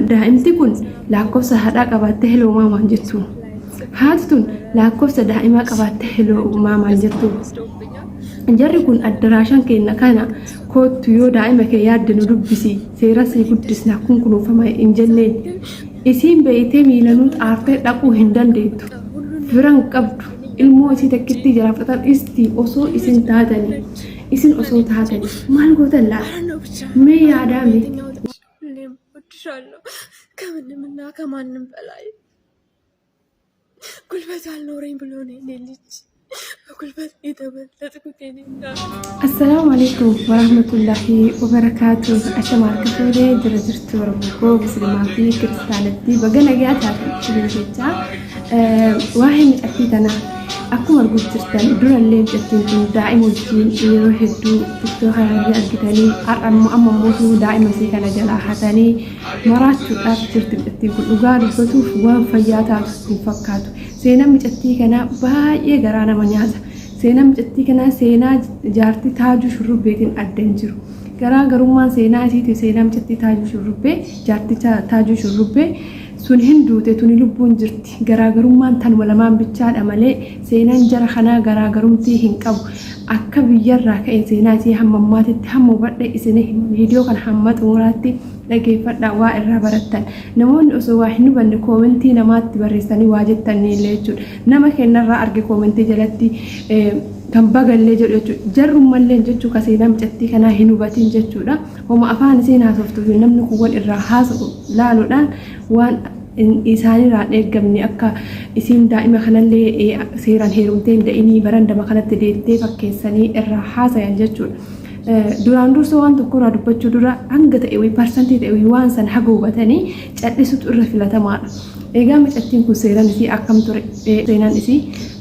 Daa'imti kun lakkoofsa haadhaa qabaattee hello maamaan jettu. Haati tun lakkoofsa daa'imaa qabaattee hello maamaan jettu. Jarri kun addaraashaan keenya kana koottu yoo daa'ima kee yaadde nu dubbisi seera sii guddisna kun kunuunfama hin jenneen. Isiin beeytee miilanuu xaartee dhaquu hin dandeettu. Firan qabdu ilmoo isii takkittii jalaa fudhatan isti osoo isin taatanii isin osoo taatanii maal gootan laata? Mee yaadaa mee. ሁሌም እወድሻለሁ ከምንምና ከማንም በላይ ጉልበት አልኖረኝ ብሎ ነው የኔ ልጅ በጉልበት የተበለጥኩት የኔ እናት። Assalaamu alaikum warahmatullahi wabarakaatu. Ashama harka fuudhee jira jirtu Oromoo koo Musliimaa fi Kiristaanatti baga nagaa taatan isiniin jecha. Waa'ee mucattii tanaa akkuma arguu jirtan durallee mucattiin tun daa'ima wajjin yeroo hedduu TikTok kanarra argitanii har'a immoo amma immoo daa'ima isii kana jalaa hatanii maraachuudhaaf jirti mucattiin kun dhugaa dubbatuuf waan fayyaa taatu hin fakkaatu. Seenaan mucattii kanaa baay'ee garaa nama nyaata. Seenaan mucattii kanaa seenaa jaartii Taajuu Shurrubbeetiin adda hin jiru. Garaa garummaan seenaa isiitiif seenaa mucattii Taajuu Shurrubbee jaartii Taajuu Shurrubbee sun hin duute tuni lubbuun jirti. Garaagarummaan tanuma lamaan bichaadha malee seenaan jara kanaa garaagarumtii hin qabu. Akka biyyarraa ka'e seenaa isii hamma ammaatitti hamma hubadhe isin viidiyoo kana hamma xumuraatti dhageeffadhaa waa irraa barattan. Namoonni osoo waa hin hubanne koomentii namaatti barreessanii waa jettanii illee jechuudha. Nama kennarraa arge koomentii jalatti kan bagallee jedhu jechuudha. Jarrummallee jechuu ka seenaa mucattii kanaa hin hubatin jechuudha. Homa afaan isiin haasoftuu fi namni kun wal irraa haasa'u laaluudhaan waan isaanirraa hin eeggamne akka isiin daa'ima kanallee seeraan heerumtee hin da'inii barandama kanatti deettee fakkeessanii irraa haasayan jechuudha. Duraan dursoo waan tokko irraa dubbachuu dura hanga ta'e wayii parsantii ta'e wayii waan san haga hubatanii cadhisutu irra filatamaadha. Egaa mucattiin kun seenaan isii akkam ture? Seenaan isii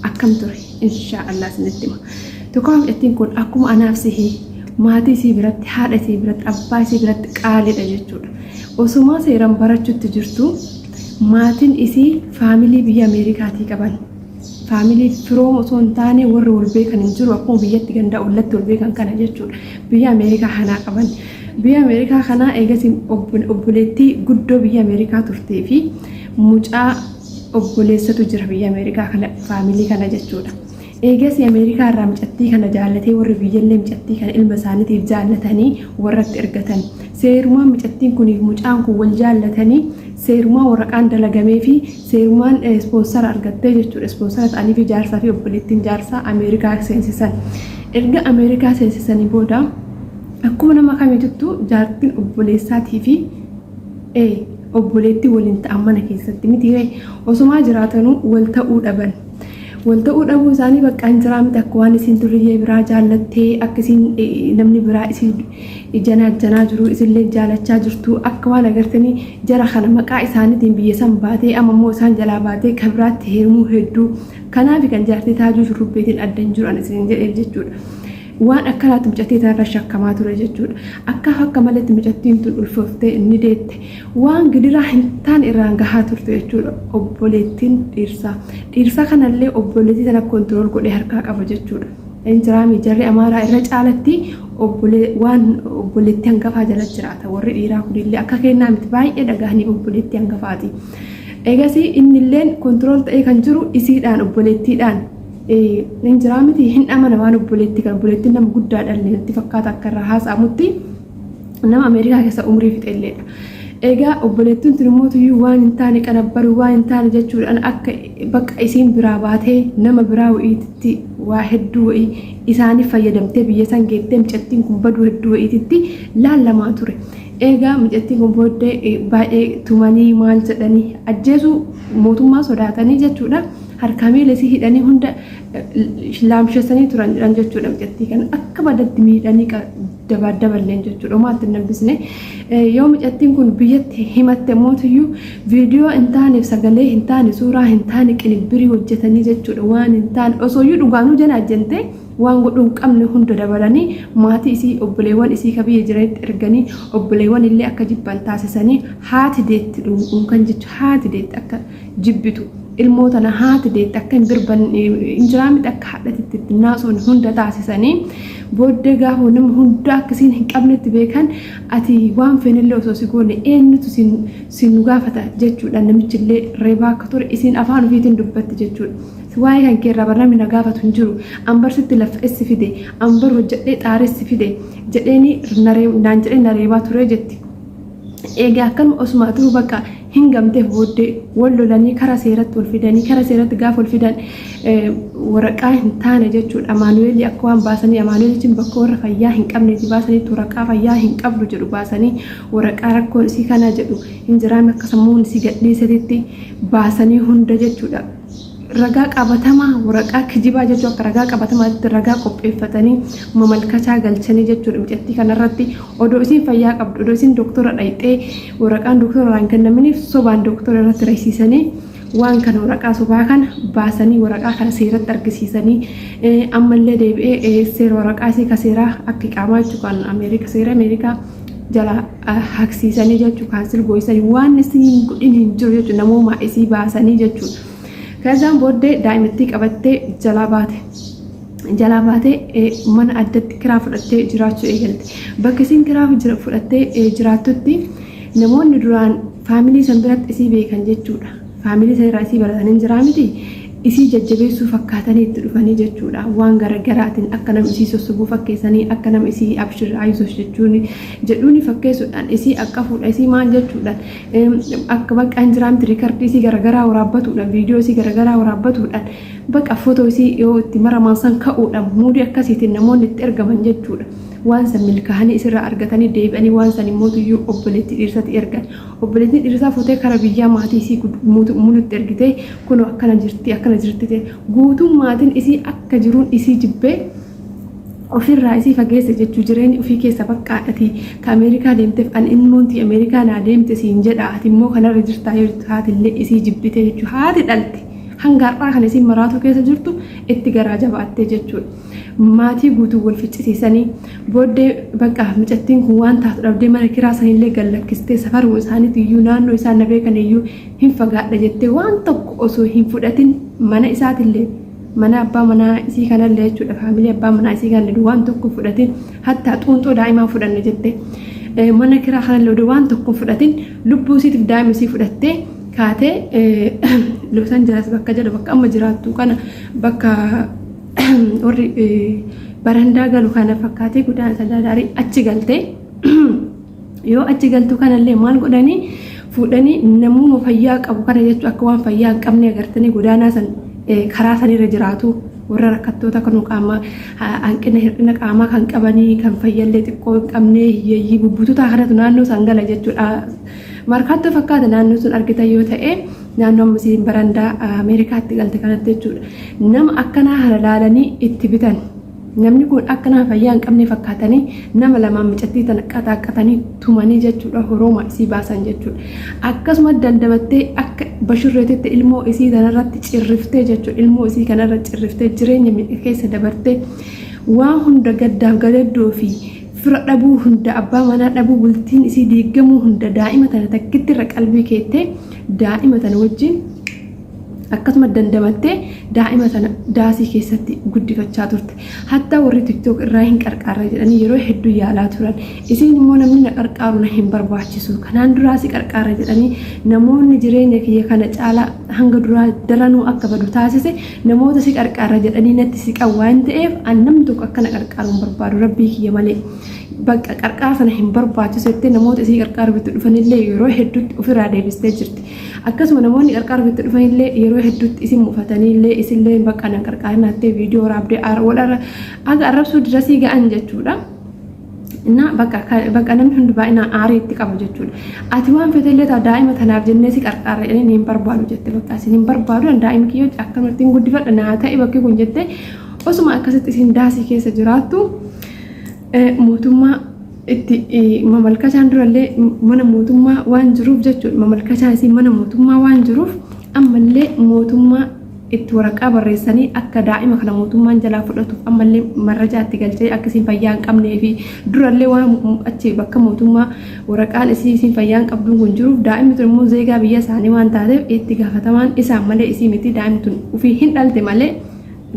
akkam ture? Inshaa Allah isinitti hima. Tokko mucattiin kun akkuma anaaf sihii maatii isii biratti, haadha isii biratti, abbaa isii biratti qaaliidha jechuudha. Osumaa seeraan barachuutti jirtu maatiin isii faamilii biyya Ameerikaatii qaban. Faamilii firooma osoo hin taane warri wal beekan hin jiru akkuma biyyatti gandaa ollatti wal beekan kana jechuudha. Biyya Ameerikaa kanaa qaban. Biyya Ameerikaa kanaa eegas obboleettii guddoo biyya Ameerikaa turtee fi mucaa obboleessatu jira biyya Ameerikaa kana faamilii kana jechuudha. Eegas Ameerikaa irraa mucattii kana jaallatee warri biyyallee mucattii kana ilma isaaniitiif jaallatanii warratti ergatan. Seerumaan mucattiin kuniif mucaan kun wal jaallatanii seerumaan waraqaan dalagamee fi seerumaan ispoonsara argattee jechuudha. Ispoonsara ta'anii fi jaarsaa fi obboleettiin jaarsaa Ameerikaa seensisan. Erga Ameerikaa seensisanii booda akkuma nama kamiituttuu jaartiin obboleessaatii fi obboleettii waliin ta'an mana keessatti miti osumaa jiraatanuu wal ta'uu dhaban. Wal ta'uu dhabuu isaanii bakka hin jiraa miti akka waan isiin duriyyee biraa jaallattee akka isiin namni biraa isii janaajjanaa jiru isillee jaalachaa jirtu akka waan agartanii jara kana maqaa isaaniitiin biyya san baatee amma immoo isaan jalaa baatee kan biraatti heerumuu hedduu kanaaf kan jaartii Taajuu Shurrubbeetiin adda hin jiru ani isin jedheef jechuudha. Waan akkanaatti mucattii tanarra shakkamaa ture jechuudha. Akkaaf akka maletti mucattiin tun ulfooftee ni deette. Waan gidiraa hin taane irraan gahaa turte jechuudha obboleettiin dhiirsaa. Dhiirsaa kanallee obboleettii tana control godhee harkaa qaba jechuudha. Injiraami jarri Amaaraa irra caalatti waan obboleettii hangafaa jala jiraata. Warri dhiiraa kunillee akka kennaa miti baay'ee dhagahanii obboleettii hangafaati. Egasii innilleen control ta'ee kan jiru isiidhaan obboleettiidhaan hin jiraa miti hin amana waan obboleettii kan obboleettiin nama guddaadha illee natti fakkaata akka irraa haasa'amutti nama Ameerikaa keessa umrii fixelleedha. Egaa obboleettiin tun immoo tuyyuu waan hin taane qanabbaru waan hin taane jechuudhaan akka bakka isiin biraa baatee nama biraa wa'iititti waa hedduu wa'ii isaaniif fayyadamtee biyya san geettee mucattiin kun baduu hedduu wa'iititti laallamaa ture. Egaa mucattiin kun booddee baay'ee tumanii maal jedhanii ajjeesuu mootummaa sodaatanii jechuudha. Harkaa miila isii hidhanii hunda laamshessanii turan jedhan jechuudha mucattii kana akka badatti miidhanii dabaaddaballeen jechuudha homaatti hin hambisne. Yoo mucattiin kun biyyatti himatte mootiyyuu viidiyoo hin taaneef sagalee hin taane suuraa hin taane qinibbirii hojjetanii jechuudha waan hin taane osooyyuu dhugaanuu janaajjante waan godhuu hin qabne hunda dabalanii maatii isii obboleewwan isii ka biyya jiranitti erganii obboleewwan illee akka jibban taasisanii haati deetti dhuunkan jechuudha haati deetti akka jibbitu. Ilmoo tana haati deette akka hin birban hin jiraa miti akka haadhatitti itti naasuun hunda taasisanii booddee gaafa nama hunda akka isiin hin qabnetti beekan ati waan feenillee osoo si goone eenyutu si nu gaafata jechuudha namichillee reebaa akka ture isiin afaan ofiitiin dubbatti jechuudha. Waa'ee kan kee irraa bar namni na gaafatu hin jiru. An bar sitti laffa'es si fide. An bar hojjedhee xaares si fide jedheeni naan jedhee na reebaa ture jetti. Egaa akkanuma osuma turu bakka hin gamteef booddee wal lolanii kara seeratti wal fidanii kara seeratti gaafa wal fidan waraqaa hin taane jechuudha. Amaanu'eelii akka waan baasanii Amaanu'eel jechuun bakka warra fayyaa hin qabneeti baasaniitti waraqaa fayyaa hin qabdu jedhu baasanii waraqaa rakkoon isii kana jedhu hin jiraame akka sammuun isii gadhiisetitti baasanii hunda jechuudha. Ragaa qabatamaa waraqaa kijibaa jechuun akka ragaa qabatamaatti ragaa qopheeffatanii mamalkachaa galchanii jechuudha mucattii kanarratti odoo isiin fayyaa qabdu odoo isiin doktora dhayxee waraqaan doktora irraa hin kennaminiif sobaan doktora irratti raysiisanii waan kana waraqaa sobaa kana baasanii waraqaa kana seeratti argisiisanii ammallee deebi'ee seera waraqaa isii ka seeraa akka iqaamaa jechuu kan Ameerika seera Ameerikaa jala haqsiisanii jechuu kaansil gooysanii waan isiin hin godhin hin jiru jechuudha namoomaa isii baasanii jechuudha. Kazaan booddee daa'imattii qabattee jalaa baate. Jalaa baatee mana addatti kiraa fudhattee jiraachuu eegalte. Bakka isiin kiraa fudhattee jiraattutti namoonni duraan faamilii san biratti isii beekan jechuudha. Faamilii san irraa isii baratan hin jiraa miti. Isii jajjabeessuu fakkaatanii itti dhufanii jechuudha. Waan garagaraatiin akka nama isii sossobuu fakkeessanii akka nama isii abshir ayizosh jechuun jedhuuni fakkeessuudhaan isii akka fuudha isii maal jechuudhaan akka bakka hin jiraa miti riikardii isii garagaraa waraabbatuudhaan viidiyoo isii garagaraa waraabbatuudhaan bakka footoo isii yoo itti maramaan san ka'uudhaan muudii akkasiitiin namoonni itti ergaman jechuudha. Waan san milkaa'anii isirraa argatanii deebi'anii waan san immoo tuyyuu obboleettii dhiirsatti ergan. Obboleettiin dhirsaa fuutee kara biyyaa maatii isii mulutti ergitee kunoo akkana jirti akkana jirti ta'e guutuun maatiin isii akka jiruun isii jibbee ofirraa isii fageesse jechuu jireenya ofii keessa baqqaadhati ka Ameerikaa deemteef an ilmoon tiyya Ameerikaa naa deemte siin jedha ati immoo kanarra jirtaa yoo jettu haatillee isii jibbitee jechuu haati dhalte hanga har'aa kan isiin maraatuu keessa jirtu itti garaa jabaattee jechuudha. Maatii guutuu wal ficcisiisanii booddee bakka mucattiin kun waan taatu dhabdee mana kiraa sanillee gad lakkistee safaruma isaaniitti iyyuu naannoo isaan na beekan iyyuu hin fagaadha jettee waan tokko osoo hin fudhatin mana isaatillee mana abbaa manaa isii kanallee jechuudha faamilii abbaa manaa isii kanallee waan tokko fudhatin hattaa xuunxoo daa'imaa fudhanne jette mana kiraa kanallee odoo waan tokko fudhatin lubbuu isiitiif daa'ima isii fudhattee kaatee Los Angeles bakka jedhu bakka amma jiraattu kana bakka warri barandaa galu kana fakkaatee guddaan isa daadaarii achi galtee yoo achi galtu kanallee maal godhanii fuudhanii namuma fayyaa qabu kana jechuun akka waan fayyaa hin qabne agartanii godaanaa san karaa sanirra jiraatu warra rakkattoota kan qaama hanqina hir'ina qaamaa kan qabanii kan fayyallee xiqqoo hin qabne hiyyeeyyii bubbututaa kanatu naannoo san gala jechuudha. Markaattoo fakkaata naannoo sun argitan yoo ta'e naannoo amma isiin barandaa Ameerikaatti galte kanatti jechuudha. Nama akkanaa kana laalanii itti bitan. Namni kun akka nama fayyaa hin qabne fakkaatanii nama lamaan micattii tana qaxaaqqatanii tumanii jechuudha horooma isii baasan jechuudha. Akkasuma dandamattee akka bashurreetitti ilmoo isii tanarratti cirriftee jechuudha. Ilmoo isii kanarra cirriftee jireenya miidha keessa dabartee waan hunda gaddaaf gadaddoo fi Fira dhabuu hunda, abbaa manaa dhabuu, bultiin isii diiggamuu hunda daa'ima tana takkitti irra qalbii keettee daa'ima tana wajjin akkasuma dandamattee daa'ima tana daasii keessatti guddifachaa turte. Hattaa warri tiktok irraa hin qarqaarra jedhanii yeroo hedduu yaalaa turan. Isiin immoo namni na qarqaaru na hin barbaachisu. Kanaan duraa si qarqaarra jedhanii namoonni jireenya kiyya kana caalaa hanga duraa daranuu akka badu taasise namoota si qarqaarra jedhanii natti siqan waan ta'eef an namni tokko akka na qarqaaru hin barbaadu rabbii kiyya malee bakka qarqaara sana hin barbaachisu jettee namoota isii qarqaaruuf itti dhufanillee yeroo hedduutti ofirraa deebistee jirti. Akkasuma namoonni qarqaaruuf itti dhufanillee yeroo hedduutti isin mufataniillee isillee bakka nan qarqaarin hattee viidiyoo waraabdee wal aga arrabsuu dirasii ga'an jechuudha. Innaa bakka bakka namni hundi baay'inaan aarii itti qaba jechuudha. Ati waan feetellee ta'a daa'ima tanaaf jennee si qarqaarra jedhanii hin barbaadu jette bakka isin hin barbaadu an daa'ima kiyyoo akkanumatti hin guddifadha naa ta'e bakki kun jette osuma akkasitti isin daasii keessa jiraattu mootummaa itti mamalkachaan durallee mana mootummaa waan jiruuf jechuudha mamalkachaan isin mana mootummaa waan jiruuf ammallee mootummaa Itti waraqaa barreessanii akka daa'ima kana mootummaan jalaa fudhatuuf ammallee marrajaa itti galchee akka isiin fayyaa hin qabnee fi durallee waan achi bakka mootummaa waraqaan isii isiin fayyaa hin qabduun kun jiruuf daa'imni tun immoo zeegaa biyya isaanii waan taateef itti gaafatamaan isaan malee isii miti. Daa'imni tun ofii hin dhalte malee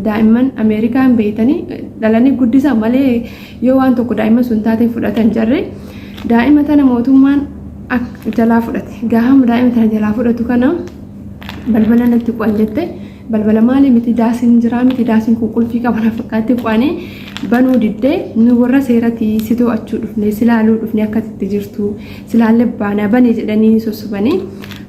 daa'imman Ameerikaa hin beeytanii dhalanii guddisan malee yoo waan tokko daa'imman sun taateen fudhatan jarre daa'ima tana mootummaan jalaa fudhate. Gaafa daa'ima tana jalaa fudhatu kana balbala natti qu'an jette. Balbala maali miti, daasiin jiraa miti, daasiin kun qulfii qaba na fakkaatti, qu'anii banuu diddee. Nu warra seerati si to'achuu dhufne, si laaluu dhufne, akka itti jirtu si laallee baanaa bane jedhanii sossobanii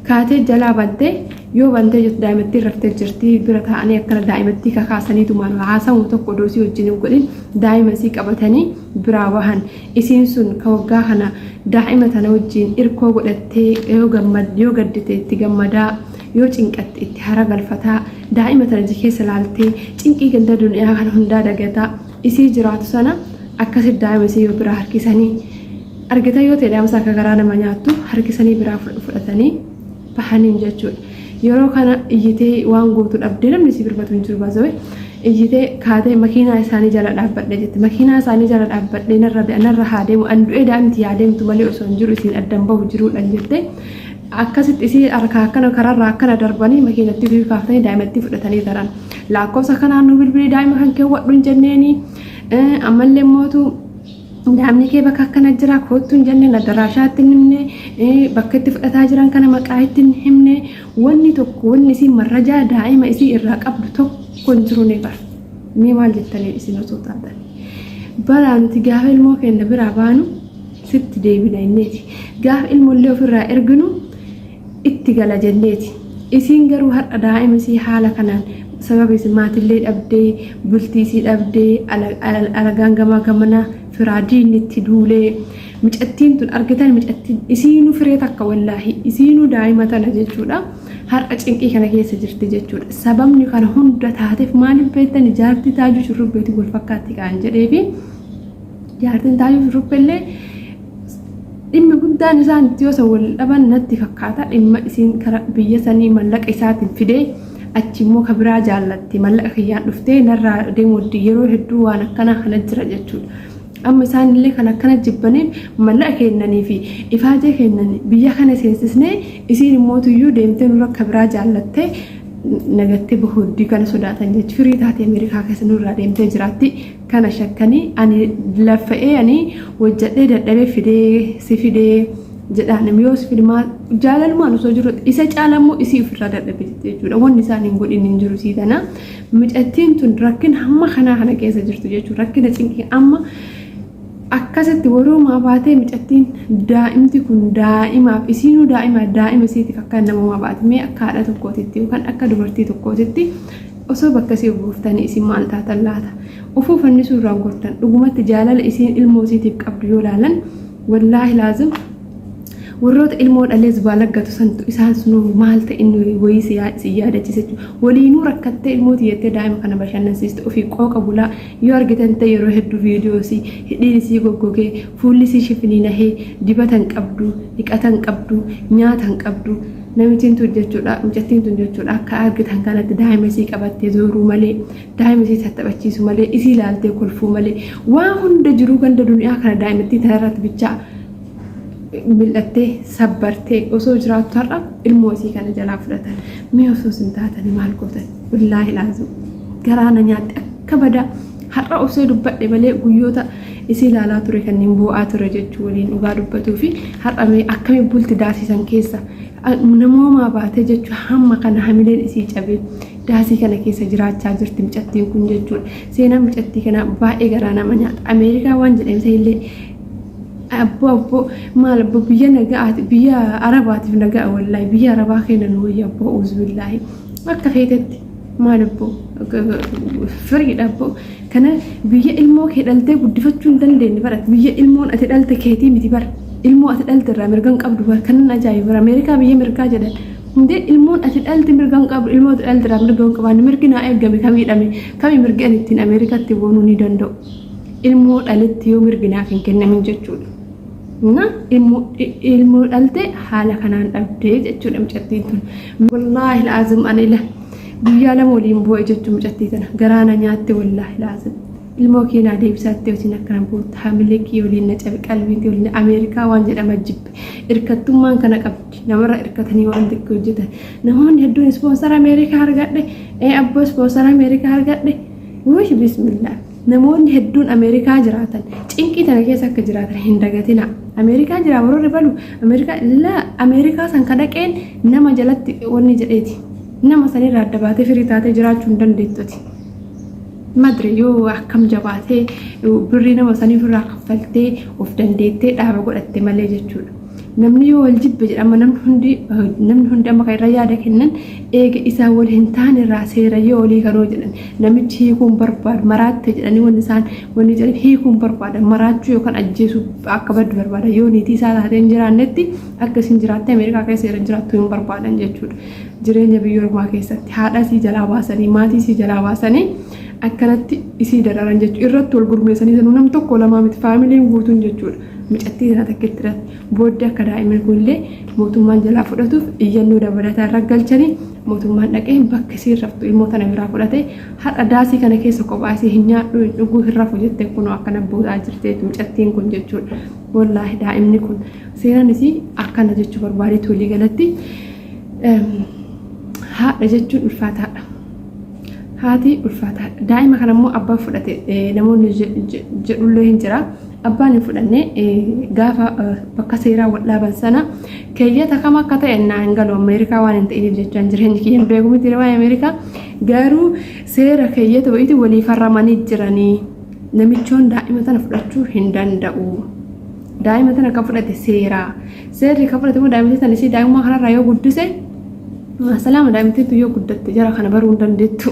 kaatee jalaa bantee. Yoo bantee jirtu daa'imattiin raftee jirti. Bira taa'anii akkana daa'imattii kakaasaniitumaan haasawu tokko odoo isii wajjin hin godhin daa'ima isii qabatanii biraa bahan. Isiin sun ka waggaa kana daa'ima tana wajjin irkoo godhattee, yoo gammad yoo gaddite itti gammadaa, yoo cinqatte itti hara galfataa, daa'ima tana ija keessa laaltee cinqii ganda duniyaa kana hundaa dagataa isii jiraatu sana akkasitti daa'ima isii yoo biraa harkisanii argita yoo ta'e, daa'ima isaa akka garaa nama nyaattu harkisanii biraa fudhatanii bahaniin jechuudha. Yeroo kana iyyitee waan gootu dhabdee, namni si birmatu hin jiru baasawee, iyyitee kaatee makiinaa isaanii jala dhaabbadhe jette. Makiinaa isaanii jala dhaabbadhee narra narra haa deemu, an du'ee daa'imti yaa deemtu malee osoo hin jiru isiin addan bahu jiruudhaan jette. Akkasitti isii harkaa akkana karaarraa akkana darbanii makiinatti ofii kaaftanii daa'imatti fudhatanii taran. Lakkoofsa kanaan nu bilbilii daa'ima kan keewwadhu hin jenneeni. Ammallee mootu daa'imni kee bakka akkana jira koottu hin jenne, adaraashaatti hin himne, bakka itti fudhataa jiran kana maqaa itti hin himne. Wanni tokko wanni isiin marrajaa daa'ima isii irraa qabdu tokko hin jiru ni bara. Mee maal jettanii isin osoo taatan? Balaa nuti gaafa ilmoo keenya biraa baanu sitti deebina inneeti. Gaafa ilmoollee ofirraa erginu itti gala jenneeti. Isiin garuu har'a daa'ima isii haala kanaan sababa isin maatillee dhabdee, bultii isii dhabdee, alagaan gamaa gamana firaa diinni itti duulee, mucattiin tun argitan, mucattiin isiinuu firee takka wallaahi isiinuu daa'ima tana jechuudha. Har'a cinqii kana keessa jirti jechuudha. Sababni kana hunda taateef maaliif beektan? Jaartii Taajuu Shurrubbeetiin wal fakkaatti kan jedheefi jaartiin Taajuu Shurrubbeellee dhimmi guddaan isaan itti yoo wal dhaban natti fakkaata dhimma isiin kara biyya sanii mallaqa isaatiin fidee achi immoo ka biraa jaallatti, mallaqa kiyyaan dhuftee narraa deemuu yeroo hedduu waan akkanaa kana jira jechuudha. Amma isaan illee kan akkana jibbaniif mallaqa kennanii fi ifaajee kennanii biyya kana seensisnee isiin immoo tuyyuu deemtee nurra ka biraa jaallattee nagattee bahuddii kana sodaatan jechuudha. Firii taatee Ameerikaa keessa nurraa deemtee jiraatti kana shakkanii, ani laffa'ee ani hojjadhee dadhabee fidee si fidee jedhaan, yoo si fide maal jaalalumaan osoo jiru isa caala immoo isii ofirraa dadhabe jechuudha. Wanni isaan hin godhin hin jiru sii tana. Mucattiin tun rakkina hamma kanaa kana keessa jirtu jechuudha. Rakkina cinqii amma akkasitti waroomaa baatee mucattiin daa'imti kun daa'imaaf isiinuu daa'ima daa'ima isiitiif akka namumaa baate. Mee akka haadha tokkootitti yookaan akka dubartii tokkootitti osoo bakka isii buuftanii isin maal taatan laata? Ufuu fannisuu irraan gortan. Dhugumatti jaalala isiin ilmoo isiitiif qabdu yoo laalan, wallaahi laazim warroota ilmoo dhalee zubaalaggatu santu isaan sunuu maal ta'e inni wayii si yaadachiisa jechuudha. Waliinuu rakkattee ilmoo tiyyattee daa'ima kana bashannansiiste ofii qooqa bulaa yoo argitan ta'e, yeroo hedduu viidiyoo isii hidhiin isii goggogee, fuulli isii shifiniinahee, dibata hin qabdu, dhiqata hin qabdu, nyaata hin qabdu. Namitiin tun jechuudha, mucattiin tun jechuudha, akka argitan kanatti daa'ima isii qabattee zooruu malee, daa'ima isii tattaphachiisu malee, isii ilaaltee kolfuu malee, waan hunda jiruu ganda duniyaa kana daa'imattii tanarratti bichaa mil'attee sabbartee osoo jiraattu har'a ilmoo isii kana jalaa fudhatan. Mee osoo isin taatanii maal gootan? Wallaahi laazim garaa na nyaatte akka badaa. Har'a obsee dubbadhe malee guyyoota isii ilaalaa ture kanneen boo'aa ture jechuu waliin dhugaa dubbatuu fi har'a mee akkamii bulti daasisan keessa namoomaa baatee jechuu hamma kana hamileen isii cabee daasii kana keessa jiraachaa jirti mucattiin kun jechuudha. Seenaan mucattii kanaa baay'ee garaa nama nyaata. Ameerikaa waan jedhamte illee abboo abboo maal abboo, biyya nagaati, biyya arabaatiif nagaa, wallaahi biyya arabaa keenya nu wayya abboo, uuzbillaahi akka feetetti maal abboo firiidha abboo. Kana biyya ilmoo kee dhaltee guddifachuu hin dandeenye bara, biyya ilmoon ati dhalte keetii miti bara, ilmoo ati dhalte irraa mirga hin qabdu bara. Kanan ajaa'iba bara, Ameerikaa biyya mirgaa jedhan hundee ilmoon ati dhalte mirga hin qabdu. Ilmoo ati dhalte irraa mirga hin qabaanne, mirgi naa eegame kamiidhame kami? Mirgi ani ittiin Ameerikaatti boonuu ni danda'u ilmoo dhaletti yoo mirgi naaf hin kennamin jechuudha. Na ilmoo dhalte haala kanaan dhabdee jechuudha mucattiin tun. Wallaahi laazim ani ila Guyyaa 2 waliin boo'e jechuun mucattii tana garaa na nyaatte wallaahi laazim. Ilmoo kee naa deebisaatti hojiin akkana bootta hamilee kiyya waliin na cabe qalbiin tee waliin Ameerikaa waan jedhama jibbe. Irkattummaan kana qabdi. Namarra irkatanii waan xiqqoo hojjetan. Namoonni hedduun ispoonsara Ameerikaa argadhe. Ee abboo ispoonsara Ameerikaa argadhe. Wuush bismillah. Namoonni hedduun Ameerikaa jiraatan cinqii tana keessa akka jiraatan hin dagatinaa. Ameerikaa jiraa warri balu Ameerikaa laa Ameerikaa san ka dhaqeen nama jalatti wanni jedheeti. Nama sanirraa adda baatee firii taatee jiraachuu hin dandeettuti. Madre yoo akkam jabaatee birrii nama sanii ofirraa kaffaltee of dandeettee dhaaba godhatte malee jechuudha. Namni yoo wal jibbe jedhama namni hundi namni hundi amma kan irra yaada kennan eega isaan wal hin taane irraa seera yoo walii kanoo jedhan namichi hiikuun barbaadu maraatte jedhanii wanni isaan wanni jedhan hiikuun barbaadan maraachuu yookaan ajjeesuu akka baddu barbaadan yoo niitii isaa taatee hin jiraannetti akka isin jiraattee Ameerikaa keessa seera jiraattu hin barbaadan jechuudha. Jireenya biyya ormaa keessatti haadha isii jalaa baasanii maatii isii jalaa baasanii akkanatti isii dararan jechuudha. Irratti wal gurmeessanii sanuu nam tokko lamaa miti faamiliin guutuun jechuudha. Micattii tana takkitti irratti booddee akka daa'imni kunillee mootummaan jalaa fudhatuuf iyyannoo dabalataa irra galchanii mootummaan dhaqee bakka isiin raftu ilmoo tana biraa fudhate har'a daasii kana keessa kophaa isii hin nyaadhu hin dhuguu hin rafu jettee kunoo akkana boo'aa jirti mucattiin kun jechuudha. Wallaahi daa'imni kun seenaan isii akkana jechuu barbaadeetu walii galatti haadha jechuun ulfaataadha. Haati ulfaataadha. Daa'ima kana immoo abbaan fudhate namoonni jedhullee hin jira. Abbaan hin fudhanne gaafa bakka seeraa wal dhaaban sana keeyyata kam akka ta'e naa hin galu Ameerikaa waan hin ta'iniif jechaan jireenya kiyya hin beeku miti waa'ee Ameerikaa garuu seera keeyyata wayiitiin walii farramanii jiranii namichoon daa'ima tana fudhachuu hin danda'u. Daa'ima tana kan fudhate seera. Seerri kan fudhate immoo daa'imti tana isii daa'imummaa kanarraa yoo guddise maasalaama daa'imtittu yoo guddatte jara kana baruu hin dandeettu.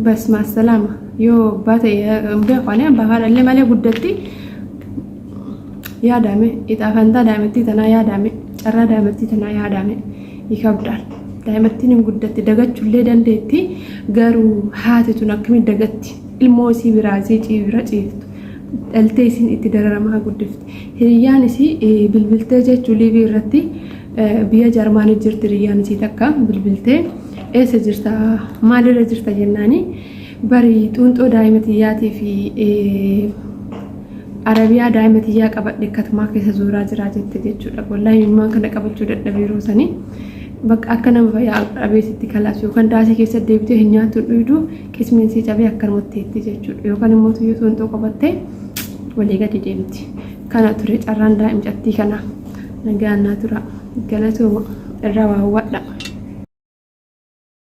Bas maasalaama yoo abbaa ta'e hin beeku ani abbaa haadha illee malee guddatti yaadame ixaa fantaa daa'imattii tanaa yaadame carraa daa'imattii tanaa yaadame ikabdaal. Daa'imattiin hin guddatti dagachullee dandeetti garuu haati tun akkamiin dagatti ilmoo isii biraa isii bira ciiftu. dhaltee isiin itti dararamaa guddifte. Hiriyyaan isii bilbiltee jechuu liivii irratti biyya Jarmaanii jirti hiriyyaan isii takka bilbiltee eessa jirta maalirra jirta jennaani bari xuunxoo daa'ima tiyyaatii fi Arabiyaa daa'ima tiyyaa qabadhe katumaa keessa zuuraa jiraa jette jechuudha. Wallaahi imimmaan kana qabachuu dadhabe yeroo sanii. Bakka akka nama fayyaa dhabeessitti kalaas yookaan daasii keessa deebitee hin nyaattu dhuydu qismiin sii cabee akkanumatti teetti jechuudha. Yookaan immoo tuyyuu xuunxoo qabattee walii gadi deemti. Kana ture carraan daa'imcattii kanaa. Nagaan naa tura. Galatooma irraa waa hubadha.